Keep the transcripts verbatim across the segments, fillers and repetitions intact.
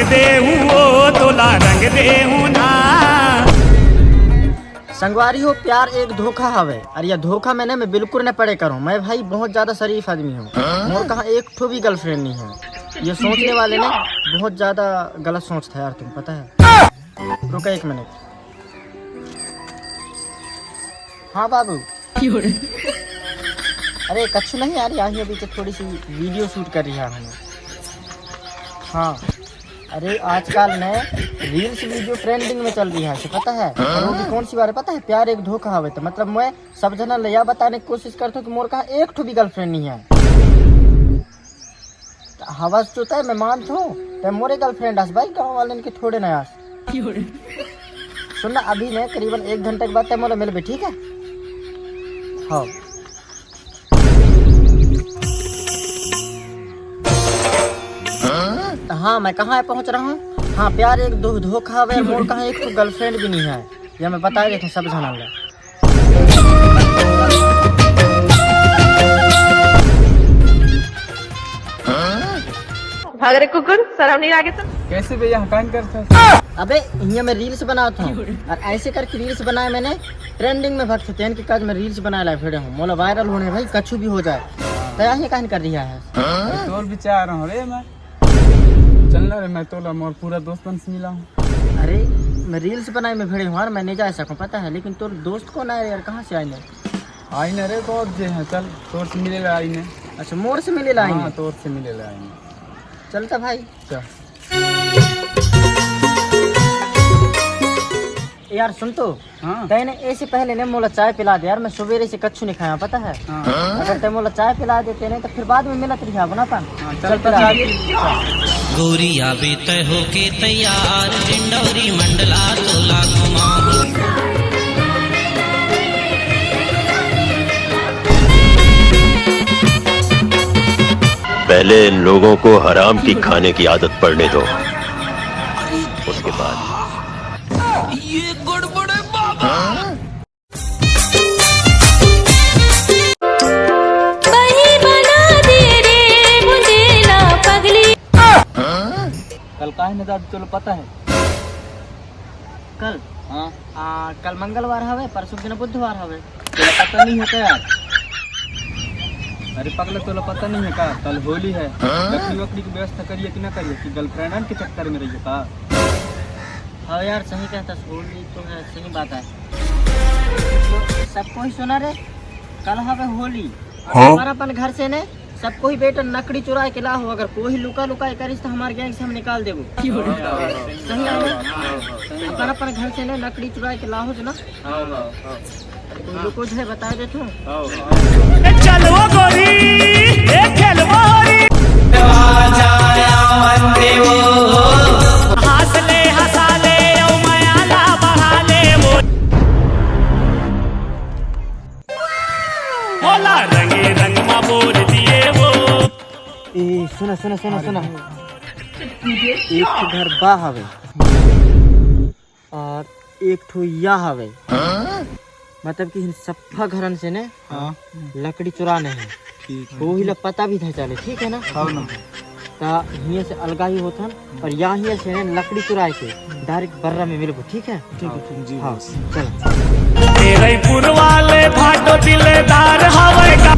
देहूं ओ तोला रंग देहूं ना। संगवारी हो, प्यार एक धोखा हवे। अरे ये धोखा में ना, मैं बिल्कुल न पड़े करूँ। मैं भाई बहुत ज्यादा शरीफ आदमी हूँ। मोर कहाँ एक ठो भी गर्लफ्रेंड नहीं है। ये सोचने वाले ना, बहुत ज्यादा गलत सोचता है यार तुम, पता है। रुका एक मिनट। हाँ बाबू। अरे कछु नहीं यार, यहीं अभी तो थोड़ी सी वीडियो शूट कर रही है हमने। हाँ। अरे आजकल ने रील्स वीडियो ट्रेंडिंग में चल रही है, से पता है? और वो भी कौन सी बार है पता है? प्यार एक धोखा हवे। तो मतलब मैं सब जना ले या बताने की कोशिश करता हूँ कि मोर कहाँ एक ठो भी गर्लफ्रेंड नहीं है। तो हवस जो तय मैं मानता हूँ, तय मोरे गर्लफ्रेंड आस भाई, गाँव वाले के थोड़े ना आस। सुन ना, अभी ने करीबन एक घंटे के बाद तय मोला मिलबे, ठीक है? हाँ। तो हाँ, मैं कहाँ पहुँच रहा हूँ? हाँ, प्यार एक दो धोखा हवे, मोर कहाँ एक ठो गर्लफ्रेंड भी नहीं है। या मैं बता देता हूँ सब जना ला। भाग रे कुकुर, शर्म नहीं लागे तो? कैसे भैया, हकान करता? अबे, हियाँ मैं रील्स बनाता हूँ और ऐसे करके रील्स बनाए मैंने, ट्रेंडिंग में भक्त तेन के काज में रील्स बनाए लाए फिरे हूँ। मोला वायरल होने भाई, कछु भी हो जाए। तैयार ही काहे कर रही है? अरे तोर विचार हूँ रे मैं। चल ना रे, मैं तोला मोर पूरा दोस्तन से मिला हूँ। अरे, मैं रील्स बनाए में भिड़े हूँ यार, मैं नहीं जा सकूँ पता है, लेकिन तोर दोस्त कौन आए यार, कहाँ से आए ने? आई ने रे, तो जे है, चल तोर से मिले ला आई ने। अच्छा, मोर से मिले ला आई हाँ, ने? तोर से मिले ला आई ने। चलता भाई। चल। यार सुन तो, हाँ। तैने ऐसे पहले ने मोला चाय पिला दे यार, मैं सवेरे से कच्छु नहीं खाया पता है। हाँ। अगर तै मोला चाय पिला देते ने तो फिर बाद में मिलत रही बना पान। हाँ, चल चल तो पिला चाय दे। पी। गोरिया बेतय होके तैयार, डिंडौरी मंडला तोला घुमाऊं। पहले इन लोगों को हराम की खाने की आदत पड़ने दो, उसके बाद। ये गड़बड़ है बाबा। बही बना दे रे मुझे ना पगली। कल काहे न दादा, तोला पता है? कल? हाँ। आ, कल मंगलवार हवे, परसों के दिन बुधवार हवे। तोला पता नहीं है का यार? अरे पगला, तोला पता नहीं है का? कल होली है। लकड़ी वकड़ी की व्यवस्था करिए कि ना करिए कि गर्लफ्रेंड के चक्कर में रहिए का? हाँ यार, सही कहता, होली तो है, सही बात है। सब कोई सुना रे, कल हवे होली। हाँ? हमारा अपन घर से ने सब कोई बेटा नकड़ी चुराए के लाहो, अगर कोई लुका लुकाई करिस तो हमारे गैंग से हम निकाल देबो। सही है ना? अपन अपन घर से ने नकड़ी चुराए के लाहो जना। कोई लुको है बता दे तू। चलो गोरी, ए खेलबो होरी। हंस ले, हंसा ले, ओ मयाला बहा ले, ओ। होला रंगे रंग मा बोल दिए वो। ए, सुना, सुना, सुना, सुना। एक ठो घर बा हवे और एक ठो या हवे। मतलब कि इन सप्फा घरन से ने हाँ। लकड़ी चुराने हैं। ठीक है। वही ला पता भी था चले, ठीक है ना? हाँ ना। ता हियाँ से अलगा ही होथन और यहाँ हियाँ से ने लकड़ी चुराए के डायरेक्ट बर्रा में मिलबो, ठीक है? ठीक है, ठीक। जी हाँ, बस। चलो। ए रईपुर वाले भाटो दिलदार हवे का।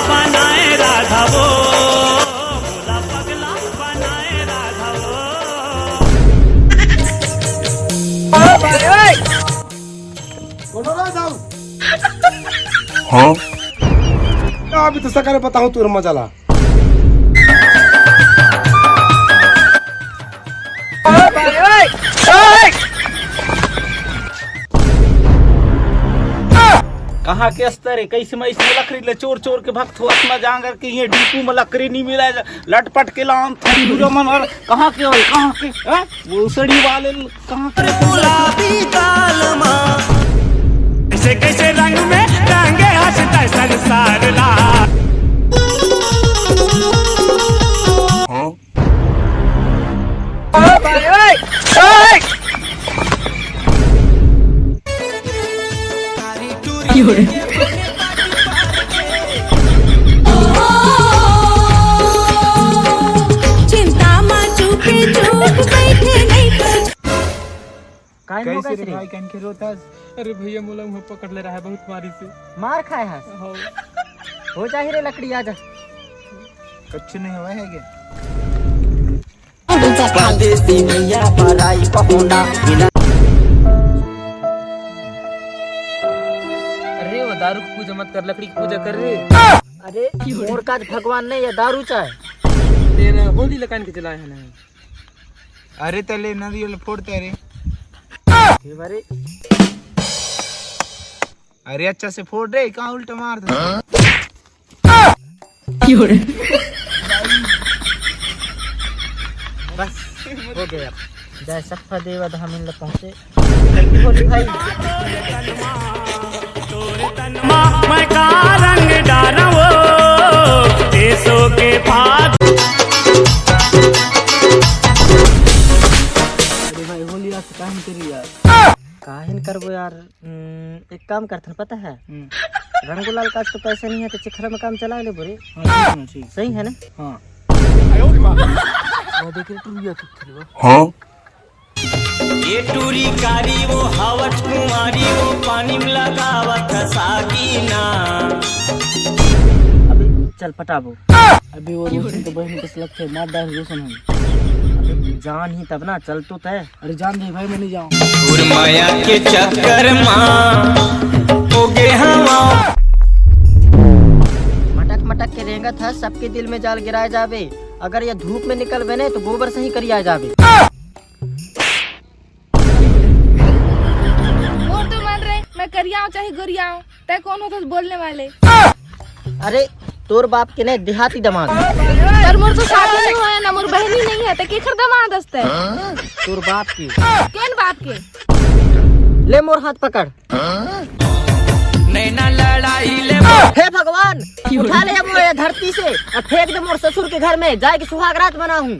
बनाए राधा वो, मोला पगला बनाए राधा वो। बोलो ना दाऊ। हाँ? अभी तो सकारे बताऊं तोर मजा ला। कहाँ के अस्तर है? कैसे मैं इसमें लकड़ी ले चोर चोर के भक्त हुआ अपना जांगर के ये डीपू में लकड़ी नहीं मिला है, लटपट के लाम था पूरा मन वाला। कहाँ के हो? कहाँ के? हैं? वो सड़ी वाले कहाँ के? गुलाबी गाल मा। कैसे कैसे रंग में रंगे हंसता संसार ला। हाँ? ओ भाई, ओए, ओए। चिंता मा चुप चुप बैठे नहीं तो। काहे कैसे रे भाई, कन के रोतस? अरे भैया, मोला उहाँ पकड़ ले रहा है बहुत मारी से। मार खाए हस? हाँ। हो जाही रे लकड़ी, आ जा। कच्छ नहीं हुआ है क्या? परदेसी नैया पराई पहुना। अरे वो दारू की पूजा मत कर, लकड़ी की पूजा कर रे। अरे मोर काज भगवान नहीं, ये दारू चाहे। तेरा होली लगान के चलाए है ना। अरे तले नदी वाले फोड़ते रे। अरे अच्छा से फोड़ रे, कहाँ उल्टा मार दे। बस हो गया। जय सप्पा देवा धामिन ल पहुंचे। Happy होली भाई। मैं का रंग डालूं देशों के भाग। अरे भाई, होली आज काम करी यार। काहिन करबो यार। हम्म, एक काम करथन, पता है? हम्म। रंग गुलाल का आज तो पैसा नहीं है, तो चिखरा में काम चला ले बोरे। हाँ, ठीक है ना, ठीक। सही है ना? हाँ। वो देख रे, टुरिया किथे वो। हाँ। ये टूरी कारी वो हवट कुमारी वो पानी में लगावत सागी ना। अबे चल पटाबो। अभी वो रोशन के बहन के से लगथे, मार डाल रोशन हम। अबे जान ही तब ना, चल तो तय। अरे जान दे भाई, मैं नहीं जाऊँ। और माया के चक्कर मा हो गे हवा। मटक मटक के रेंगत ह, सबके दिल में जाल गिराए जाबे। अगर ये धूप में निकलबे ने तो गोबर से ही करिया जाबे। मोर तो मन रे, मैं करियाओ चाहे गोरियाओ। तै कौन होथस बोलने वाले? अरे, तोर बाप के ने देहाती दमाद। पर मोर तो शादी नहीं होय ना, मोर बहनी नहीं है, तै केखर दमाद हस तै? तोर बाप के। केन बाप के? ले मोर हाथ पकड़। नैना लड़ाई ले। हे भगवान, उठा ले मोर ये धरती से और फेंक दे मोर ससुर के घर में, जाए के सुहाग रात मनाहूँ।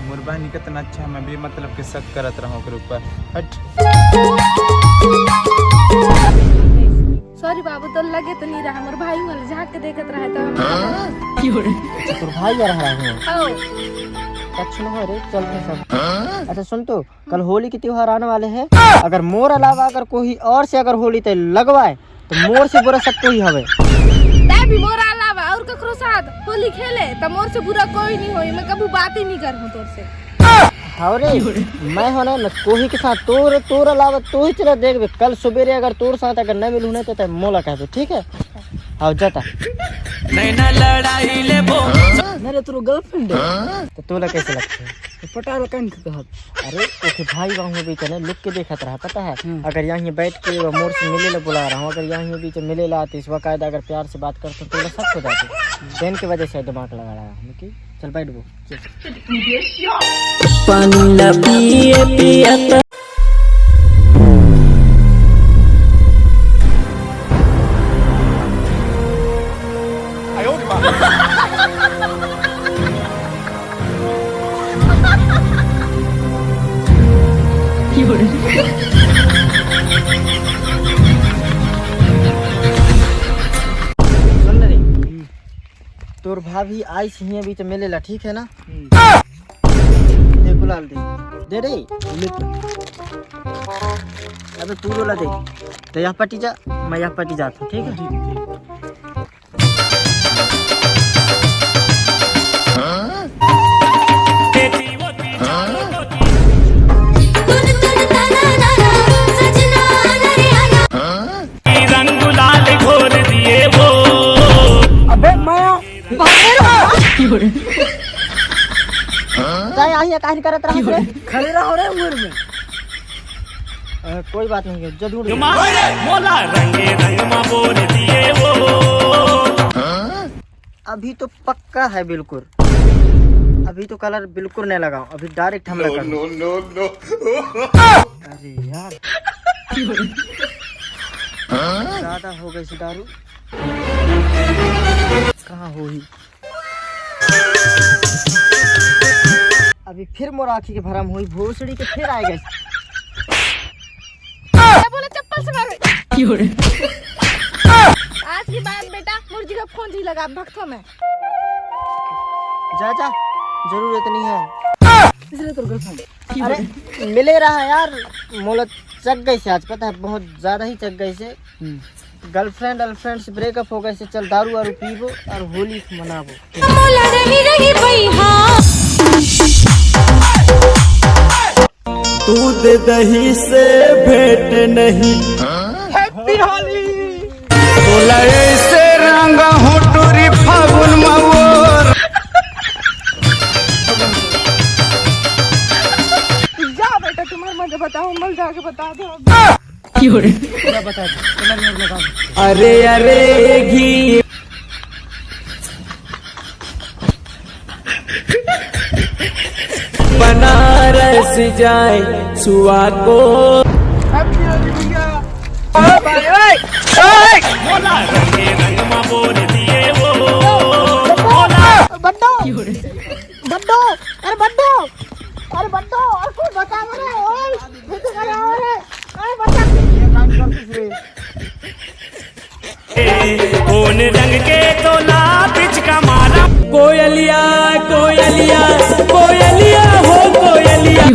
मोर बहनी कितना अच्छा है, मैं बेमतलब के शक करत रहूं ओकरे ऊपर। हट। Sorry बाबू, तो लगे तो नहीं रहा, मोर भाई मोर झांक के देखत रहे तो। तोर भाई आ रहा है? हाँ। अच्छा हो रे, चल के सब। अच्छा सुन तो, कल होली के त्योहार आने वाले हैं, अगर मोर अलावा अगर कोई और से अगर होली ते लगवाए तो मोर से बुरा सब कोई हवे। तै भी मोर अलावा और ककरो साथ होली खेले त मोर से बुरा कोई नहीं होई, मैं कभी बात ही नहीं करहूँ तोर से। हाँ रे, मैं हो ना, मैं कोही के साथ तोर, तोर अलावा तोही चला देखबे। कल सुबेरे अगर तोर साथ अगर न मिलूँ ना तो तै मोला कहबे, ठीक है? हाँ, जाता। नैना लड़ाई ले बो। मेरे तो गर्लफ्रेंड है। तो तोला कैसे लगता है? तो पटाल कन के कहत। अरे, ओके भाई, वहाँ भी तने लुक के देखत रहा, पता है? हम्म। अगर यहाँ बैठ के वो मोर से मिले ला बुला रहा हूँ, अगर यहाँ बीच मिले ला, तो इस बाकायदा अगर प्यार से बात करते तो सब हो जाते। पेन के वजह से दिमाग लगा रहा है, कि चल बैठ वो। पानी ला पिए पियत। सुन रे, तोर भाभी आइस हियां बीच में मिले ला, ठीक है ना? हम्म। दे गुलाल दे। दे रे। ले तो। अबे तू रोला दे। तो यह पटी जा, मैं यह पटी जाता हूँ, ठीक है? ठीक है, ठीक है। रंग गुलाल घोर दिए वो। अबे मैं तै आही काहे करत रहा रे? खड़े रहो रे उम्र में। अ, कोई बात नहीं है, जरूर। मोला रंगे रंग मा बोर दिए वो। अभी तो पक्का है बिल्कुल, अभी तो कलर बिल्कुल नहीं लगाओ, अभी डायरेक्ट हमला करो। No, no, no। अरे यार, ज्यादा हो गई सी दारू। कहाँ होही? अब अभी फिर मोर आँखी के भरम होई, भोसड़ी के फिर आए गए। क्या बोला, चप्पल से मारो। आज के बाद बेटा मोर जगह फोन नहीं लगा भक्तों में। जा जा, जरूरत नहीं है। इसलिए तोर girlfriend। अरे मिले रहा यार, मोला चक गई से आज, पता है बहुत ज्यादा ही चक गई से। गर्लफ्रेंड गर्लफ्रेंड से ब्रेकअप हो गए से, चल दारू वारू पीबो और होली मनाबो। मोला रही रही भई हाँ। दूध दही से भेंट नहीं। हैप्पी होली। बोला ऐसे रंग हो टोरी फागुन मवोर। जा बेटा, तुम्हारे मजे बताओ, मल जाके बता दो। अरे अरे घी बनारस जाए सुआ को। बड्डो, बड्डो, अरे बड्डो, अरे बड्डो, अरे कोई बचा रे, ओए, बचा रे, अरे बचा। कौन रंग के तोला पिचका मारा? कोयलिया, कोयलिया, कोयलिया हो कोयलिया।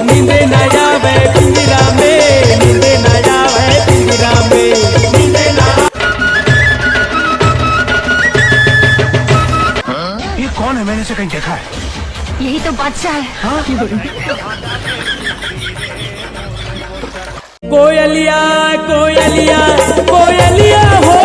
नींदे ना आवे पिंजरा में, नींदे ना आवे पिंजरा में, नींदे ना। ये कौन है? मैंने इसे कहीं देखा है। यही तो बादशाह है। कोयलिया, कोयलिया, कोयलिया हो